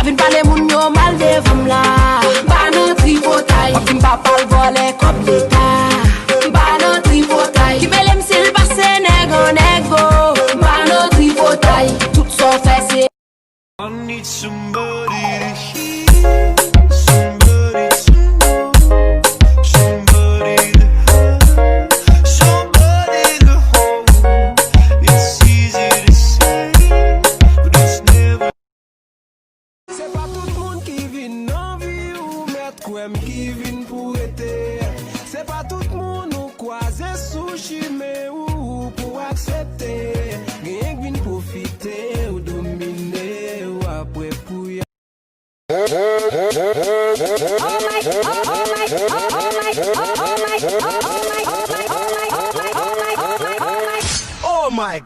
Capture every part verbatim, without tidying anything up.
Vin pale moun yo mal devan m la. M pa nan tripotay. W ap di m papa l vòlè kòb leta. M pa nan tripotay. Ki mele m si l pase nèg an nègo. M pa nan tripotay. Tout sa w fè se I need somebody to hear, somebody to know, somebody to have, somebody to hold. It's easy to say, but it's never. Se pa tout moun ki vin nan vi ou, mèt kwè m, ki vin pou rete. Se pa tout moun ou kwaze sou chimen ou pou aksepte. Genyen k vin pwofite ou domine ou apre pou y Oh my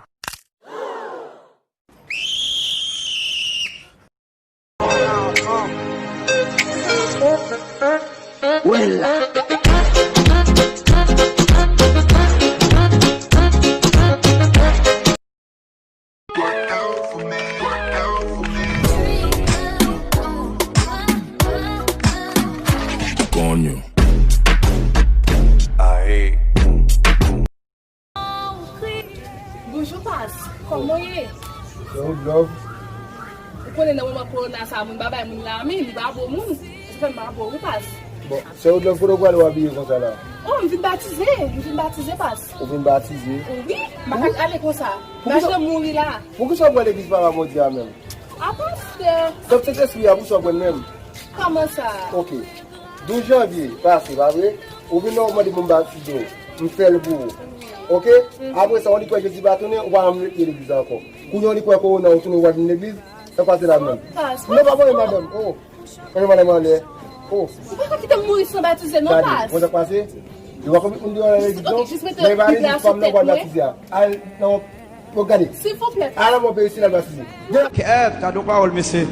Coño. Ae. Bonjou, Pas. Kòman w ye? Ou konnen nan moman kowona sa, moun pa bay moun lamen, li pa bon moun. Sa fè m pa bon, wi, Pas. Bon, sè Odlove, kote w prale w abiye konsa la? Oh, m vin batize, m vin batize, Pas. Ou vin batize? Wi, m pa ka ale konsa. Pou kisa, mache mouri la. Pou kisa w pran legliz Papa Bondye a menm? A pastè. Donk, Sentespri a, pou sa w pran menm? Kòman sa? Ok. Douz janvye pase, pa vre? Ou vin la, ou mande pou m batize w. M fè l pou ou. Ok? Apre sa, ou li kwè Jezi pa tounen, ou pa janm rete legliz la ankò. Kounye a, ou li kwè kowona, ou tounen, ou al vin legliz, sa k pase la menm? Non, pa voye madanm. Oh. Mwen mande mwen anlè. Oh. Ou pa ka kite m mouri san batize non, Pas. Gade, konn sa k pase? Yo pa konbyen moun ki anlè legliz non. Men pa legliz pa m nan w pral batize a. Al nan, bon, gade. Silvouplè. Al nan mon peyi si l al batize. Kèt, gade yon pawòl, mesye.